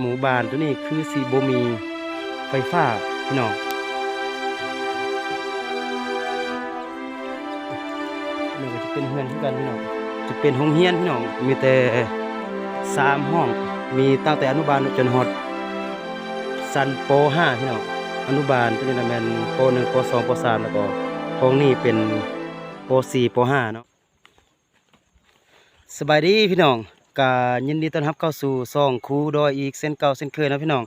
ໝູ່ບ້ານໂຕນີ້ຄືຊິບໍ່ມີໄຟຟ້າພີ່ນ້ອງ. ນີ້ກໍຈະເປັນເຮືອນຄືກັນພີ່ນ້ອງ, ຈະເປັນໂຮງຮຽນພີ່ນ້ອງ, ມີແຕ່ສາມຫ້ອງ, ມີຕັ້ງແຕ່ອະນຸບານຈົນຮອດຊັ້ນ ປໍຫ້າ ພີ່ນ້ອງ. ອະນຸບານໂຕນີ້ລະແມ່ນ ປໍໜຶ່ງ ປໍສອງ ປໍສາມ ແລ້ວກໍຫ້ອງນີ້ເປັນ ປໍສີ່ ປໍຫ້າເນາະ. ສະບາຍດີພີ່ນ້ອງ, ກະຍິນດີຕ້ອນຮັບເຂົ້າສູ່ຊ່ອງຄູດອຍອີກເຊັ່ນເກົ່າເຊັ່ນເຄີຍເນາະພີ່ນ້ອງ.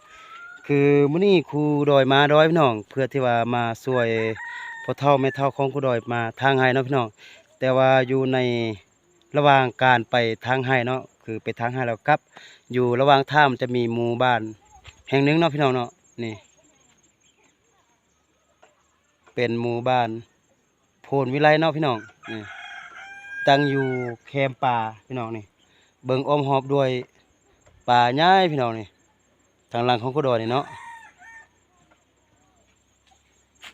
ຄືມື້ນີ້ຄູດອຍມາດອຍພີ່ນ້ອງ, ເພື່ອທີ່ວ່າມາຊ່ວຍພໍ່ເຖົ້າແມ່ເຖົ້າຂອງຄູດອຍມາຖາງໄຮ່ເນາະພີ່ນ້ອງ. ແຕ່ວ່າຢູ່ໃນລະຫວ່າງການໄປຖາງໄຮ່ເນາະ, ຄືໄປຖາງໄຮ່ແລ້ວກັບ, ຢູ່ລະຫວ່າງທາງມັນຈະມີໝູ່ບ້ານແຫ່ງໜຶ່ງເນາະພີ່ນ້ອງເນາະ. ນີ້ ເປັນໝູ່ບ້ານໂພນວິໄລເນາະພີ່ນ້ອງ. ນີ້ ຕັ້ງຢູ່ແຄມປ່າພີ່ນ້ອງນີ້, ເບິ່ງອ້ອມຮອບດ້ວຍປ່າໃຫຍ່ພີ່ນ້ອງນີ້, ທາງຫຼັງຂອງຄູດອຍນີ້ເນາະ.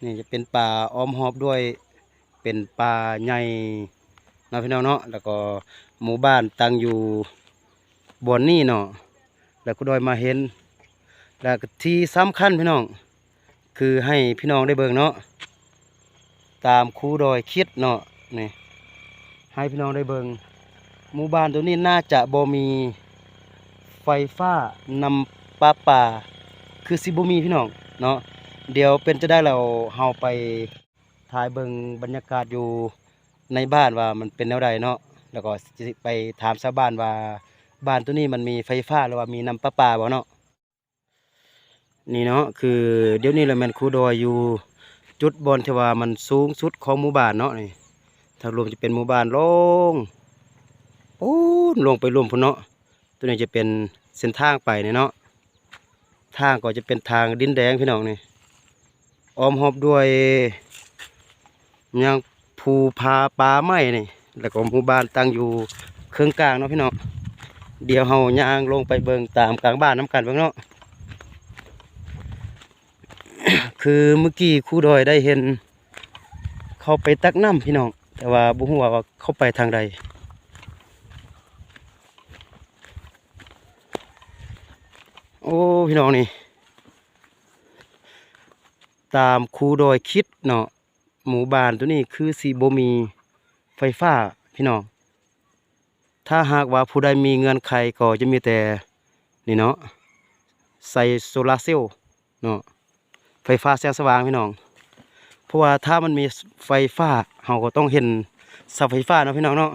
ນີ້ຈະເປັນປ່າອ້ອມຮອບດ້ວຍ ເປັນປ່າໃຫຍ່ເນາະພີ່ນ້ອງເນາະ, ແລ້ວກໍໝູ່ບ້ານຕັ້ງຢູ່ບ່ອນນີ້ເນາະ. ແລ້ວຄູດອຍມາເຫັນ, ແລ້ວກໍທີ່ສຳຄັນພີ່ນ້ອງ ຄືໃຫ້ພີ່ນ້ອງໄດ້ເບິ່ງເນາະ, ຕາມຄູດອຍຄິດເນາະ. ນີ້ ໃຫ້ພີ່ນ້ອງໄດ້ເບິ່ງ, ໝູ່ບ້ານໂຕນີ້ໜ້າຈະບໍ່ມີໄຟຟ້ານຳປະປາ, ຄືຊິບໍ່ມີພີ່ນ້ອງເນາະ. ດຽວເປັນຈັ່ງໃດແລ້ວເຮົາໄປຖ່າຍເບິ່ງບັນຍາກາດຢູ່ໃນບ້ານວ່າມັນເປັນແນວໃດເນາະ, ແລ້ວກໍຊິໄປຖາມຊາວບ້ານວ່າ ບ້ານໂຕນີ້ມັນມີໄຟຟ້າ ຫຼືວ່າມີນຳປະປາບໍ່ເນາະ. ນີ້ເນາະ ຄືດຽວນີ້ລະແມ່ນຄູດອຍຢູ່ຈຸດບ່ອນທີ່ວ່າມັນສູງສຸດຂອງໝູ່ບ້ານເນາະ. ນີ້ ທາງລຸ່ມຈະເປັນໝູ່ບ້ານລົງ ປູນ ລົງໄປລຸ່ມພຸ້ນເນາະ. ໂຕນີ້ຈະເປັນເສັ້ນທາງໄປນີ້ເນາະ, ທາງກໍຈະເປັນທາງດິນແດງພີ່ນ້ອງນີ້. ອ້ອມຮອບດ້ວຍຫຍ້າງພູຜາປ່າໄມ້ນີ້, ແລ້ວກໍໝູ່ບ້ານຕັ້ງຢູ່ເຄິ່ງກາງເນາະພີ່ນ້ອງ. ດຽວເຮົາຍ່າງລົງໄປເບິ່ງຕາມກາງບ້ານນຳກັນເບິ່ງເນາະ. ຄືມື້ກີ້ຄູດອຍໄດ້ເຫັນເຂົາໄປຕັກນ້ຳພີ່ນ້ອງ, ແຕ່ວ່າບໍ່ຮູ້ວ່າເຂົາໄປທາງໃດ. ໂອ້ ພີ່ນ້ອງນີ້ ຕາມຄູດອຍຄິດເນາະ, ໝູ່ບ້ານໂຕນີ້ຄືຊິບໍ່ມີໄຟຟ້າພີ່ນ້ອງ. ຖ້າຫາກວ່າຜູ້ໃດມີເງື່ອນໄຂກໍຈະມີແຕ່ນີ້ເນາະ, ໃສ່ໂຊລາເຊວເນາະ, ໄຟຟ້າແສງສະຫວ່າງພີ່ນ້ອງ. ເພາະວ່າຖ້າມັນມີໄຟຟ້າ ເຮົາກໍຕ້ອງເຫັນເສົາໄຟຟ້າເນາະພີ່ນ້ອງເນາະ,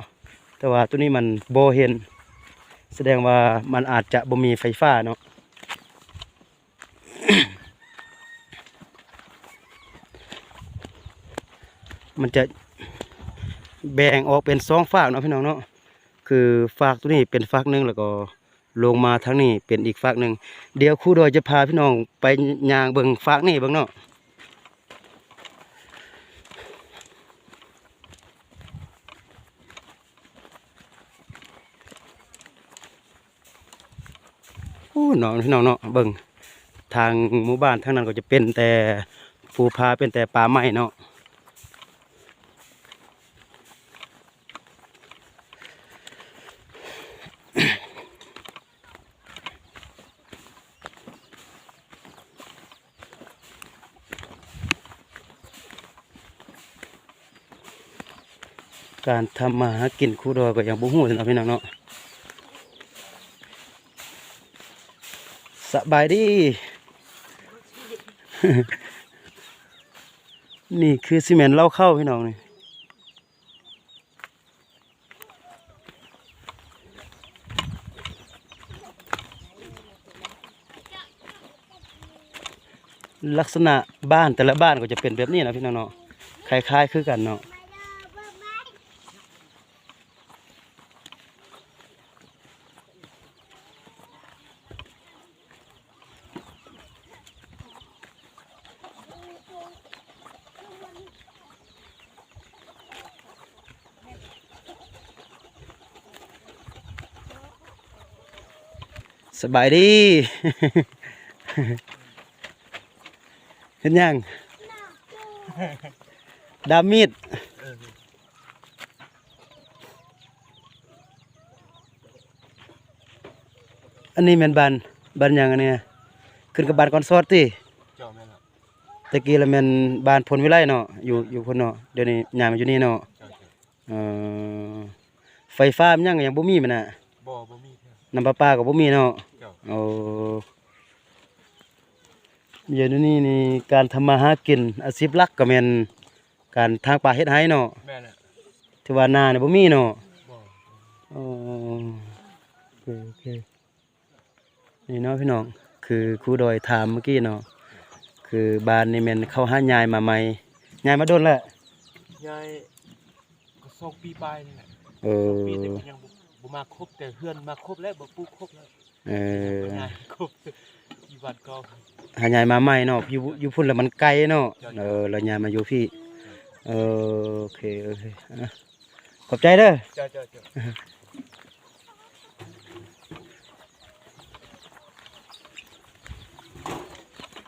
ແຕ່ວ່າໂຕນີ້ມັນບໍ່ເຫັນ, ສະແດງວ່າມັນອາດຈະບໍ່ມີໄຟຟ້າເນາະ. ມັນຈະແບ່ງອອກເປັນສອງຟາກເນາະພີ່ນ້ອງເນາະ, ຄືຟາກໂຕນີ້ເປັນຟາກໜຶ່ງ ແລ້ວກໍລົງມາທາງນີ້ເປັນອີກຟາກໜຶ່ງ. ດຽວຄູດອຍຈະພາພີ່ນ້ອງໄປຍ່າງເບິ່ງຟາກນີ້ເບິ່ງເນາະ. ໂອ້ ເນາະ ພີ່ນ້ອງເນາະ, ເບິ່ງທາງໝູ່ບ້ານທາງນັ້ນກໍຈະເປັນແຕ່ພູຜາ ເປັນແຕ່ປ່າໄມ້ເນາະ. ການທຳມາຫາກິນຄູດອຍກໍຍັງບໍ່ຮູ້ເນາະ ພີ່ນ້ອງເນາະ. ສະບາຍດີ. ນີ້ຄືຊິແມ່ນເລົ້າເຂົ້າ ພີ່ນ້ອງນີ້. ລັກສະນະບ້ານແຕ່ລະບ້ານກໍຈະເປັນແບບນີ້ນະ ພີ່ນ້ອງເນາະ, ຄ້າຍໆຄືກັນເນາະ. ສະບາຍດີ. ເຮັດຫຍັງ? ດາມມີດ. ອັນນີ້ແມ່ນບ້ານ ບ້ານຫຍັງອັນນີ້? ຂຶ້ນກັບບ້ານກອນຊອດຕິ? ເຈົ້າ ແມ່ນແລ້ວ. ແຕ່ກີ້ລະແມ່ນບ້ານພົນວິໄລເນາະ ຢູ່ ຢູ່ພຸ້ນເນາະ ດຽວນີ້ຍ້າຍມາຢູ່ນີ້ເນາະ. ເຈົ້າ ເຈົ້າ. ເອີ ໄຟຟ້າມັນຫຍັງກໍຍັງບໍ່ມີແມ່ນນະ? ບໍ່ ບໍ່ມີເທື່ອ. ນ້ຳປະປາກໍບໍ່ມີເນາະ? ເຈົ້າ. ໂອ້ ດຽວນີ້ນີ້ການທຳມາຫາກິນ ອາຊີບຫຼັກກໍແມ່ນການທາງປ່າເຮັດໄຮ່ເນາະ? ແມ່ນແຫຼະ. ຖືວ່ານານີ້ບໍ່ມີເນາະ? ບໍ່. ໂອ້ ໂອເຄ ໂອເຄ. ນີ້ເນາະພີ່ນ້ອງ ຄືຄູດອຍຖາມເມື່ອກີ້ເນາະ ຄືບ້ານນີ້ແມ່ນເຂົາຫາຍ້າຍມາໃໝ່ ຍ້າຍມາດົນແລ້ວ? ຍ້າຍກໍສອງປີປາຍນີ້ແຫຼະ. ເອີ ສອງປີ ແຕ່ກໍຍັງບໍ່ ບໍ່ມາຄົບ ແຕ່ເຮືອນມາຄົບແລ້ວ ບໍ່ປູກຄົບແລ້ວ. ເອີ ຍັງບໍ່ຍ້າຍຄົບ ຢູ່ບ້ານເກົ່າ ຫາຍ້າຍມາໃໝ່ເນາະ ຢູ່ ຢູ່ພຸ້ນລະມັນໄກເນາະ. ເຈົ້າ ເອີ ລະຍ້າຍມາຢູ່ພີ້. ເອີ ໂອເຄ ໂອເຄ ອ່ະ ຂອບໃຈເດີ. ເຈົ້າ ເຈົ້າ ເຈົ້າ.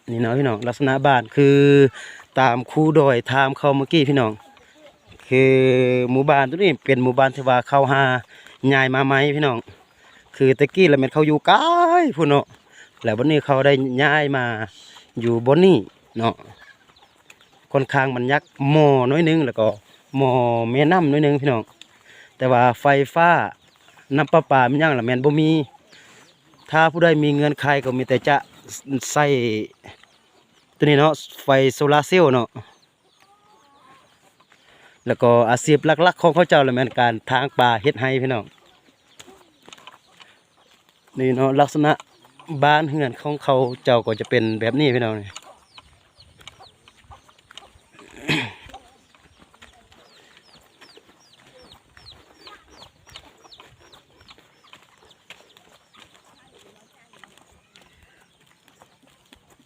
ນີ້ເນາະພີ່ນ້ອງ ລັກສະນະບ້ານຄືຕາມຄູດອຍຖາມເຂົາເມື່ອກີ້ພີ່ນ້ອງ ຄືໝູ່ບ້ານໂຕນີ້ເປັນໝູ່ບ້ານທີ່ວ່າເຂົາຫາຍ້າຍມາໃໝ່ພີ່ນ້ອງ. ຄືແຕ່ກີ້ລະແມ່ນເຂົາຢູ່ໄກພຸ້ນເນາະ ແລ້ວບັດນີ້ເຂົາໄດ້ຍ້າຍມາຢູ່ບ່ອນນີ້ເນາະ. ຂ້ອນຂ້າງມັນຢາກໝໍ້ໜ້ອຍໜຶ່ງ ແລ້ວກໍໝໍ້ແມ່ນ້ຳໜ້ອຍໜຶ່ງພີ່ນ້ອງ ແຕ່ວ່າໄຟຟ້າ ນ້ຳປະປາ ມີຫຍັງລະແມ່ນບໍ່ມີ. ຖ້າຜູ້ໃດມີເງື່ອນໄຂກໍມີແຕ່ຈະໃຊ້ໂຕນີ້ເນາະ ໄຟໂຊລາເຊວເນາະ. ແລ້ວກໍອາຊີບຫຼັກໆຂອງເຂົາເຈົ້າລະແມ່ນການຖາງປ່າເຮັດໄຮ່ພີ່ນ້ອງ. ນີ້ເນາະ ລັກສະນະບ້ານເຮືອນຂອງເຂົາເຈົ້າກໍຈະເປັນແບບນີ້ພີ່ນ້ອງ.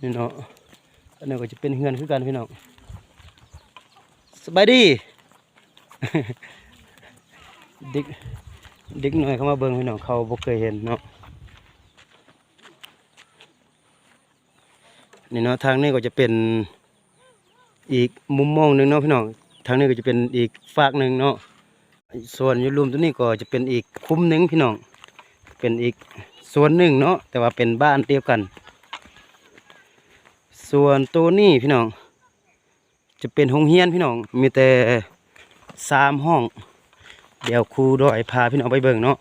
ນີ້ເນາະ ອັນນີ້ກໍຈະເປັນເຮືອນຄືກັນພີ່ນ້ອງ. ສະບາຍດີ. ເດັກ ເດັກນ້ອຍເຂົ້າມາເບິ່ງພີ່ນ້ອງ ເຂົາບໍ່ເຄີຍເຫັນເນາະ. ນີ້ເນາະ ທາງນີ້ກໍຈະເປັນອີກມຸມມອງໜຶ່ງເນາະພີ່ນ້ອງ ທາງນີ້ກໍຈະເປັນອີກຟາກໜຶ່ງເນາະ. ສ່ວນຢູ່ລຸ່ມໂຕນີ້ກໍຈະເປັນອີກຄຸ້ມໜຶ່ງພີ່ນ້ອງ ເປັນອີກສ່ວນໜຶ່ງເນາະ ແຕ່ວ່າເປັນບ້ານດຽວກັນ. ສ່ວນໂຕນີ້ພີ່ນ້ອງ ຈະເປັນໂຮງຮຽນພີ່ນ້ອງ ມີແຕ່ສາມຫ້ອງ. ດຽວຄູດອຍພາພີ່ນ້ອງໄປເບິ່ງເນາະ.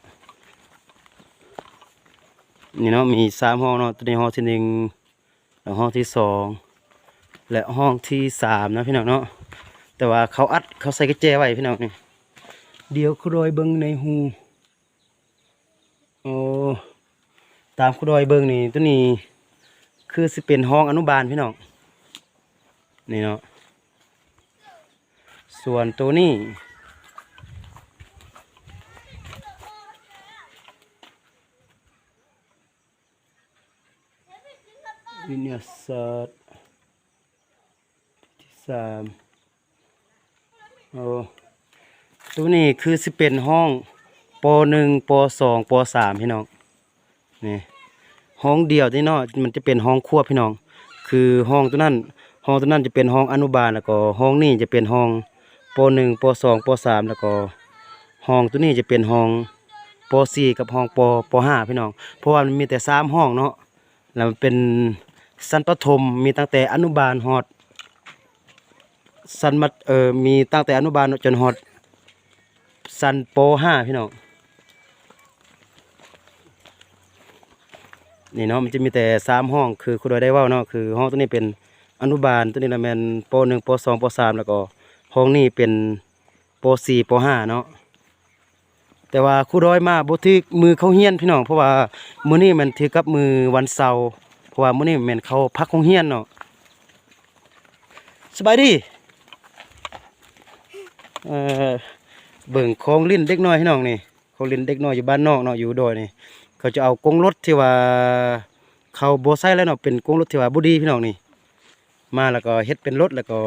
ນີ້ເນາະ ມີສາມຫ້ອງເນາະ ໂຕນີ້ຫ້ອງທີໜຶ່ງ ແລະ ຫ້ອງທີສອງ ແລະ ຫ້ອງທີສາມເນາະພີ່ນ້ອງເນາະ. ແຕ່ວ່າເຂົາອັດ ເຂົາໃສ່ກະແຈໄວ້ພີ່ນ້ອງນີ້. ດຽວຄູດອຍເບິ່ງໃນຮູ ໂອ້ ຕາມຄູດອຍເບິ່ງນີ້ ໂຕນີ້ຄືຊິເປັນຫ້ອງອະນຸບານພີ່ນ້ອງ ນີ້ເນາະ. ສ່ວນໂຕນີ້ ວິທະຍາສາດ ທີສາມ ໂອ້ ໂຕນີ້ຄືຊິເປັນຫ້ອງ ປໍໜຶ່ງ ປໍສອງ ປໍສາມ ພີ່ນ້ອງ. ນີ້ ຫ້ອງດຽວນີ້ເນາະ ມັນຈະເປັນຫ້ອງຄວບພີ່ນ້ອງ ຄືຫ້ອງໂຕນັ້ນ ຫ້ອງໂຕນັ້ນຈະເປັນຫ້ອງອະນຸບານ ແລ້ວກໍຫ້ອງນີ້ຈະເປັນຫ້ອງ ປໍໜຶ່ງ ປໍສອງ ປໍສາມ ແລ້ວກໍຫ້ອງໂຕນີ້ຈະເປັນຫ້ອງ ປໍສີ່ ກັບຫ້ອງ ປໍຫ້າ ພີ່ນ້ອງ ເພາະວ່າມັນມີແຕ່ສາມຫ້ອງເນາະ. ແລ້ວເປັນຊັ້ນປະຖົມ ມີຕັ້ງແຕ່ອະນຸບານຮອດຊັ້ນມັດ ເອີ ມີຕັ້ງແຕ່ອະນຸບານຈົນຮອດຊັ້ນ ປໍຫ້າ ພີ່ນ້ອງ. ນີ້ເນາະ ມັນຈະມີແຕ່ສາມຫ້ອງ ຄືຄູດອຍໄດ້ເວົ້າເນາະ ຄືຫ້ອງໂຕນີ້ເປັນອະນຸບານ ໂຕນີ້ລະແມ່ນ ປໍໜຶ່ງ ປໍສອງ ປໍສາມ ແລ້ວກໍຫ້ອງນີ້ເປັນ ປໍສີ່ ປໍຫ້າ ເນາະ. ແຕ່ວ່າຄູດອຍມາບໍ່ຖືກມື້ເຂົ້າຮຽນພີ່ນ້ອງ ເພາະວ່າມື້ນີ້ແມ່ນຖືກກັບມື້ວັນເສົາ ເພາະວ່າມື້ນີ້ແມ່ນເຂົາພັກໂຮງຮຽນເນາະ. ສະບາຍດີ. ເອີ ເບິ່ງຂອງຫຼິ້ນເດັກນ້ອຍພີ່ນ້ອງນີ້ ຂອງຫຼິ້ນເດັກນ້ອຍຢູ່ບ້ານນອກເນາະ ຢູ່ດອຍນີ້ ເຂົາຈະເອົາກົງລົດທີ່ວ່າເຂົາບໍ່ໃຊ້ແລ້ວເນາະ ເປັນກົງລົດທີ່ວ່າບໍ່ດີພີ່ນ້ອງນີ້ ມາແລ້ວກໍເຮັດເປັນລົດ ແລ້ວກໍ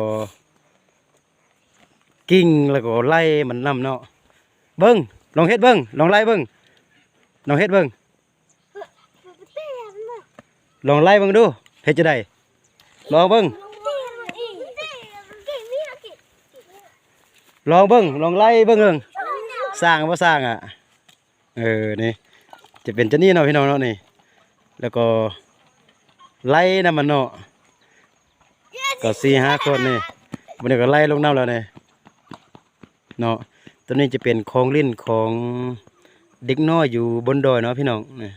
ກິ້ງ ແລ້ວກໍໄລ່ມັນນຳເນາະ. ເບິ່ງ ລອງເຮັດເບິ່ງ ລອງໄລ່ເບິ່ງ ລອງເຮັດເບິ່ງ ລອງໄລ່ເບິ່ງດູ ເຮັດຈັ່ງໃດ? ລອງເບິ່ງ ລອງເບິ່ງ ລອງໄລ່ເບິ່ງເບິ່ງ ສ້າງບໍ່ສ້າງອະ? ເອີ ນີ້ຈະເປັນຈັ່ງນີ້ເນາະ ພີ່ນ້ອງເນາະ ນີ້ ແລ້ວກໍໄລ່ນຳມັນເນາະ ກໍສີ່ຫ້າຄົນນີ້ ບັດນີ້ກໍໄລ່ລົງນ້ຳແລ້ວນີ້ເນາະ. ຕົວນີ້ຈະເປັນຂອງຫຼິ້ນຂອງເດັກນ້ອຍຢູ່ບົນດອຍເນາະພີ່ນ້ອງ ນີ້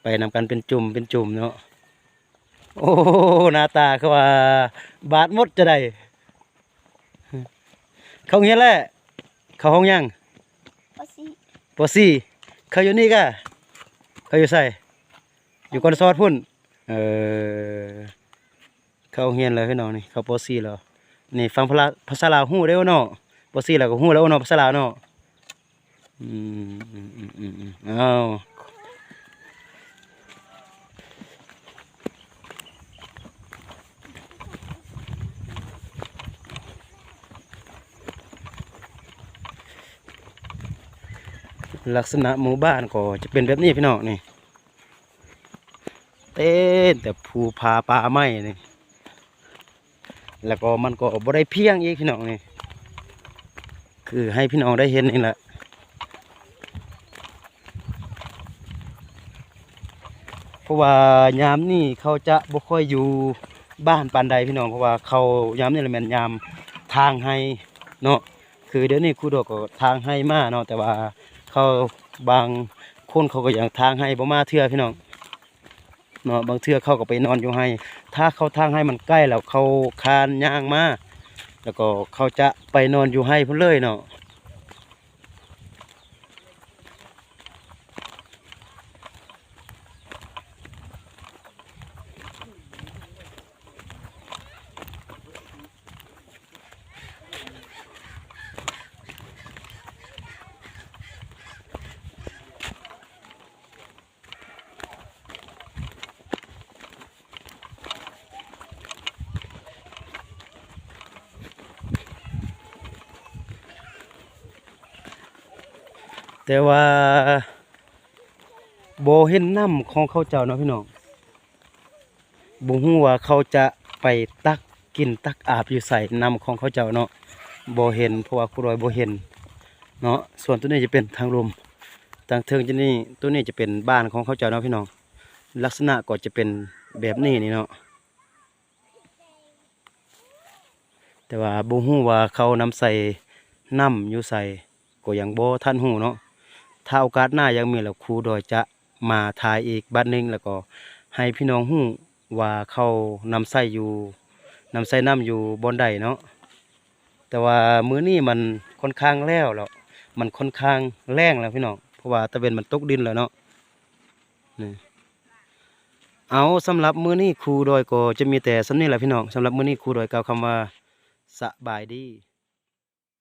ໄປນຳກັນເປັນຈຸ່ມເປັນຈຸ່ມເນາະ. ໂອ້ ໜ້າຕາຄືວ່າບາດໝົດຈະໄດ້. ເຂົ້າໂຮງຮຽນແລ້ວ? ເຂົ້າຫ້ອງຫຍັງ? ປໍສີ່ ປໍສີ່. ເຂົາຢູ່ນີ້ກະ? ເຂົາຢູ່ໃສ? ຢູ່ກອນສອດພຸ້ນ. ເອີ ເຂົ້າໂຮງຮຽນແລ້ວພີ່ນ້ອງນີ້ ເຂົ້າປໍສີ່ແລ້ວ. ນີ້ຟັງພາສາ ພາສາລາວຮູ້ເດ້ເນາະ ປໍສີ່ແລ້ວກໍຮູ້ແລ້ວເນາະ ພາສາລາວເນາະ. ອືມ ເອົາ ລັກສະນະໝູ່ບ້ານກໍຈະເປັນແບບນີ້ພີ່ນ້ອງນີ້. ເຕັມແຕ່ພູຜາປ່າໄມ້ນີ້ ແລ້ວກໍມັນກໍບໍ່ໄດ້ພຽງອີກພີ່ນ້ອງນີ້ ຄືໃຫ້ພີ່ນ້ອງໄດ້ເຫັນນີ້ແຫຼະ. ເພາະວ່າຍາມນີ້ເຂົາຈະບໍ່ຄ່ອຍຢູ່ບ້ານປານໃດພີ່ນ້ອງ ເພາະວ່າເຂົາຍາມນີ້ລະແມ່ນຍາມຖາງໄຮ່ເນາະ. ຄືດຽວນີ້ຄູດອຍກໍຖາງໄຮ່ມາເນາະ ແຕ່ວ່າເຂົາ ບາງຄົນເຂົາກໍຍັງຖາງໄຮ່ບໍ່ມາເທື່ອພີ່ນ້ອງເນາະ. ບາງເທື່ອເຂົາກໍໄປນອນຢູ່ໄຮ່ ຖ້າເຂົາຖາງໄຮ່ມັນໃກ້ແລ້ວ ເຂົາຄານຍ່າງມາ ແລ້ວກໍເຂົາຈະໄປນອນຢູ່ໄຮ່ພຸ້ນເລີຍເນາະ. ແຕ່ວ່າບໍ່ເຫັນນ້ຳຂອງເຂົາເຈົ້າເນາະພີ່ນ້ອງ. ບໍ່ຮູ້ວ່າເຂົາຈະໄປຕັກກິນຕັກອາບຢູ່ໃສ ນ້ຳຂອງເຂົາເຈົ້າເນາະ ບໍ່ເຫັນ ເພາະວ່າຄູດອຍບໍ່ເຫັນເນາະ. ສ່ວນໂຕນີ້ຈະເປັນທາງລຸ່ມ ທາງເທິງຈະນີ້ ໂຕນີ້ຈະເປັນບ້ານຂອງເຂົາເຈົ້າເນາະພີ່ນ້ອງ. ລັກສະນະກໍຈະເປັນແບບນີ້ນີ້ເນາະ ແຕ່ວ່າບໍ່ຮູ້ວ່າເຂົານຳໃສ່ນ້ຳຢູ່ໃສ ກໍຍັງບໍ່ທັນຮູ້ເນາະ. ຖ້າໂອກາດໜ້າຍັງມີແລ້ວ ຄູດອຍຈະມາຖ່າຍອີກບາດໜຶ່ງ ແລ້ວກໍໃຫ້ພີ່ນ້ອງຮູ້ວ່າເຂົານຳໃຊ້ຢູ່ ນຳໃຊ້ນ້ຳຢູ່ບ່ອນໃດເນາະ. ແຕ່ວ່າມື້ນີ້ມັນຂ້ອນຂ້າງແລ້ວແລ້ວ ມັນຂ້ອນຂ້າງແລ້ງແລ້ວພີ່ນ້ອງ ເພາະວ່າຕາເວັນມັນຕົກດິນແລ້ວເນາະ. ນີ້ ເອົາ ສຳລັບມື້ນີ້ຄູດອຍກໍຈະມີແຕ່ສ່ຳນີ້ແຫຼະພີ່ນ້ອງ. ສຳລັບມື້ນີ້ຄູດອຍກ່າວຄຳວ່າ ສະບາຍດີ.